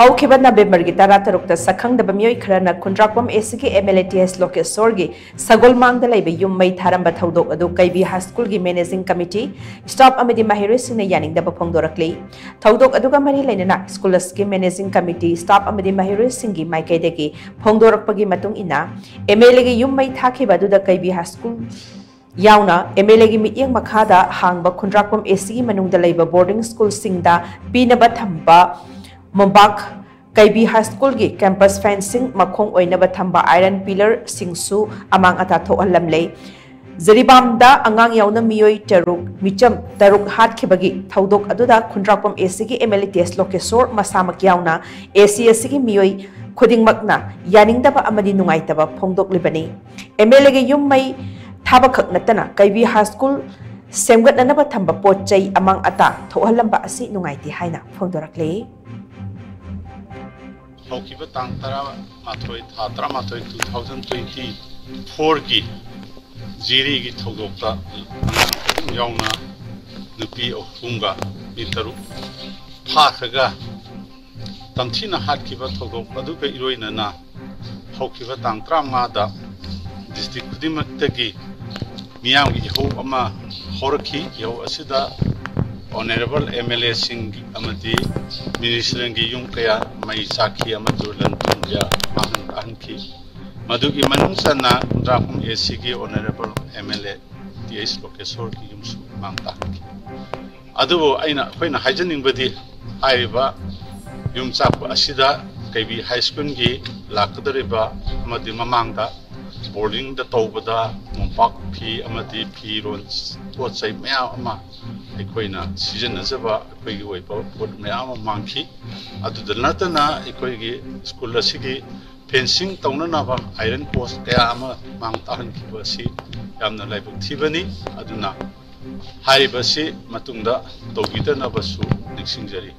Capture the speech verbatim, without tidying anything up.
ꯍꯧꯈꯤꯕ ꯅꯕꯦꯝꯕꯔꯒꯤ ꯇꯔꯥꯇꯔꯨꯛꯇ ꯁꯛꯈꯪꯗꯕ ꯃꯤꯑꯣꯏ ꯈꯔꯅ ꯈꯨꯟꯗ꯭ꯔꯥꯛꯄꯝ ꯑꯦꯁꯤꯒꯤ ꯑꯦꯝ ꯑꯦꯜ ꯑꯦ ꯇꯤ ꯑꯦꯁ ꯂꯣꯀꯦꯁꯣꯔꯒꯤ ꯁꯒꯣꯜꯃꯥꯡꯗ ꯂꯩꯕ ꯌꯨꯝ ꯃꯩ ꯊꯥꯔꯝꯕ ꯊꯧꯗꯣꯛ ꯑꯗꯨ ꯀꯩꯕꯤ ꯍꯥꯏ ꯁ꯭ꯀꯨꯜꯒꯤ ꯃꯦꯅꯦꯖꯤꯡ ꯀꯃꯤꯇꯤ, ꯁ꯭ꯇꯥꯐ ꯑꯃꯗꯤ ꯃꯍꯩꯔꯣꯏꯁꯤꯡꯅ ꯌꯥꯅꯤꯡꯗꯕ ꯐꯣꯡꯗꯣꯔꯛꯂꯤ꯫ ꯊꯧꯗꯣꯛ ꯑꯗꯨꯒ ꯃꯔꯤ ꯂꯩꯅꯅ ꯁ꯭ꯀꯨꯜ ꯑꯁꯤꯒꯤ ꯃꯦꯅꯦꯖꯤꯡ ꯀꯃꯤꯇꯤ, ꯁ꯭ꯇꯥꯐ ꯑꯃꯗꯤ ꯃꯍꯩꯔꯣꯏꯁꯤꯡꯒꯤ ꯃꯥꯏꯀꯩꯗꯒꯤ ꯐꯣꯡꯗꯣꯔꯛꯄꯒꯤ ꯃꯇꯨꯡ ꯏꯟꯅ, ꯑꯦꯝ ꯑꯦꯜ ꯑꯦꯒꯤ ꯌꯨꯝ ꯃꯩ ꯊꯥꯈꯤꯕ ꯑꯗꯨꯗ ꯀꯩꯕꯤ ꯍꯥꯏ ꯁ꯭ꯀꯨꯜ ꯌꯥꯎꯅ ꯑꯦꯝ ꯑꯦꯜ ꯑꯦꯒꯤ ꯃꯤꯠꯌꯦꯡ ꯃꯈꯥꯗ ꯍꯥꯡꯕ ꯈꯨꯟꯗ꯭ꯔꯥꯛꯄꯝ ꯑꯦꯁꯤꯒꯤ ꯃꯅꯨꯡꯗ ꯂꯩꯕ ꯕꯣꯔꯗꯤꯡ ꯁ꯭ꯀꯨꯜꯁꯤꯡꯗ ꯄꯤꯅꯕ ꯊꯝꯕ ꯃꯣꯝꯄꯥꯛ, ꯀꯩꯕꯤ ꯍꯥꯏ ꯁ꯭ꯀꯨꯜꯒꯤ ꯀꯦꯝꯄꯁ ꯐꯦꯟꯁꯤꯡ ꯃꯈꯣꯡ ꯑꯣꯏꯅꯕ ꯊꯝꯕ ꯑꯥꯏꯔꯟ ꯄꯤꯂꯔꯁꯤꯡꯁꯨ ꯑꯃꯥꯡ ꯑꯇꯥ ꯊꯣꯛꯍꯜꯂꯝꯂꯦ꯫ ꯖꯤꯔꯤꯕꯥꯝꯗ ꯑꯉꯥꯡ ꯌꯥꯎꯅ ꯃꯤꯑꯣꯏ ꯇꯔꯨꯛ, ꯃꯤꯆꯝ ꯇꯔꯨꯛ ꯍꯥꯠꯈꯤꯕꯒꯤ ꯊꯧꯗꯣꯛ ꯑꯗꯨꯗ ꯈꯨꯟꯗ꯭ꯔꯥꯛꯄꯝ ꯑꯦꯁꯤꯒꯤ ꯑꯦꯝ ꯑꯦꯜ ꯑꯦ ꯇꯤ ꯑꯦꯁ ꯂꯣꯀꯦꯁꯣꯔ ꯃꯁꯥꯃꯛ ꯌꯥꯎꯅ ꯑꯦꯁꯤ ꯑꯁꯤꯒꯤ ꯃꯤꯑꯣꯏ ꯈꯨꯗꯤꯡꯃꯛꯅ ꯌꯥꯅꯤꯡꯗꯕ ꯑꯃꯗꯤ ꯅꯨꯡꯉꯥꯏꯇꯕ ꯐꯣꯡꯗꯣꯛꯂꯤꯕꯅꯤ꯫ ꯑꯦꯝ ꯑꯦꯜ ꯑꯦꯒꯤ ꯌꯨꯝ ꯃꯩ ꯊꯥꯕꯈꯛ ꯅꯠꯇꯅ ꯀꯩꯕꯤ ꯍꯥꯏ ꯁ꯭ꯀꯨꯜ ꯁꯦꯝꯒꯠꯅꯅꯕ ꯊꯝꯕ ꯄꯣꯠ ꯆꯩ ꯑꯃꯥꯡ ꯑꯇꯥ ꯊꯣꯛꯍꯜꯂꯝꯕ ꯑꯁꯤ ꯅꯨꯡꯉꯥꯏꯇꯦ ꯍꯥꯏꯅ ꯐꯣꯡꯗꯣꯔꯛꯂꯤ꯫ ꯍꯧꯈꯤꯕ ꯇꯥꯡ ꯇꯔꯥꯃꯥꯊꯣꯏ, ꯊꯥ ꯇꯔꯥꯃꯥꯊꯣꯏ, two thousand twenty fourꯒꯤ ꯖꯤꯔꯤꯒꯤ ꯊꯧꯗꯣꯛꯇ ꯑꯉꯥꯡ ꯑꯍꯨꯝ ꯌꯥꯎꯅ ꯅꯨꯄꯤ ꯑꯍꯨꯝꯒ ꯃꯤ ꯇꯔꯨꯛ ꯐꯥꯈ꯭ꯔꯒ ꯇꯝꯊꯤꯅ ꯍꯥꯠꯈꯤꯕ ꯊꯧꯗꯣꯛ ꯑꯗꯨꯒ ꯏꯔꯣꯏꯅꯅ ꯍꯧꯈꯤꯕ ꯇꯥꯡ ꯇꯔꯥꯃꯉꯥꯗ ꯗꯤꯁꯇ꯭ꯔꯤꯛ ꯈꯨꯗꯤꯡꯃꯛꯇꯒꯤ ꯃꯤꯌꯥꯝꯒꯤ ꯏꯍꯧ ꯑꯃ ꯍꯧꯔꯛꯈꯤ꯫ ꯏꯍꯧ ꯑꯁꯤꯗ ꯑꯣꯅꯔꯦꯕꯜ ꯑꯦꯝ ꯑꯦꯜ ꯑꯦꯁꯤꯡ ꯑꯃꯗꯤ ꯃꯤꯅꯤꯁꯇꯔꯒꯤ ꯌꯨꯝ ꯀꯌꯥ ꯃꯩ ꯆꯥꯛꯈꯤ ꯑꯃꯁꯨ ꯂꯟ ꯊꯨꯝ ꯀꯌꯥ ꯃꯥꯡꯍꯟ ꯇꯥꯍꯟꯈꯤ꯫ ꯃꯗꯨꯒꯤ ꯃꯅꯨꯡ ꯆꯟꯅ ꯈꯨꯟꯗ꯭ꯔꯥꯛꯄꯝ ꯑꯦꯁꯤꯒꯤ honourable M L A T H ꯂꯣꯀꯦꯁꯣꯔꯒꯤ ꯌꯨꯝꯁꯨ ꯃꯥꯡ ꯇꯥꯍꯟꯈꯤ꯫ ꯑꯗꯨꯕꯨ ꯑꯩꯅ, ꯑꯩꯈꯣꯏꯅ ꯍꯥꯏꯖꯅꯤꯡꯕꯗꯤ, ꯍꯥꯏꯔꯤꯕ ꯌꯨꯝ ꯆꯥꯛꯄ ꯑꯁꯤꯗ ꯀꯩꯕꯤ ꯍꯥꯏ ꯁ꯭ꯀꯨꯜꯒꯤ ꯂꯥꯛꯀꯗꯧꯔꯤꯕ ꯑꯃꯗꯤ ꯃꯃꯥꯡꯗ ꯕꯣꯔꯗꯤꯡꯗ ꯇꯧꯕꯗ ꯃꯣꯝꯄꯥꯛ ꯐꯤ ꯑꯃꯗꯤ ꯐꯤꯔꯣꯜ ꯄꯣꯠ ꯆꯩ ꯃꯌꯥꯝ ꯑꯃ ꯑꯩꯈꯣꯏꯅ ꯁꯤꯖꯤꯟꯅꯖꯕ ꯑꯩꯈꯣꯏꯒꯤ ꯑꯣꯏꯕ ꯄꯣꯠ ꯃꯌꯥꯝ ꯑꯃ ꯃꯥꯡꯈꯤ꯫ ꯑꯗꯨꯗ ꯅꯠꯇꯅ ꯑꯩꯈꯣꯏꯒꯤ ꯁ꯭ꯀꯨꯜ ꯑꯁꯤꯒꯤ ꯐꯦꯟꯁꯤꯡ ꯇꯧꯅꯅꯕ ꯑꯥꯏꯔꯟ ꯄꯣꯁ ꯀꯌꯥ ꯑꯃ ꯃꯥꯡ ꯇꯥꯍꯟꯈꯤꯕ ꯑꯁꯤ ꯌꯥꯝꯅ ꯂꯥꯏꯕꯛ ꯊꯤꯕꯅꯤ꯫ ꯑꯗꯨꯅ ꯍꯥꯏꯔꯤꯕꯁꯤ ꯃꯇꯨꯡꯗ ꯇꯧꯕꯤꯗꯅꯕꯁꯨ ꯅꯤꯡꯁꯤꯡꯖꯔꯤ꯫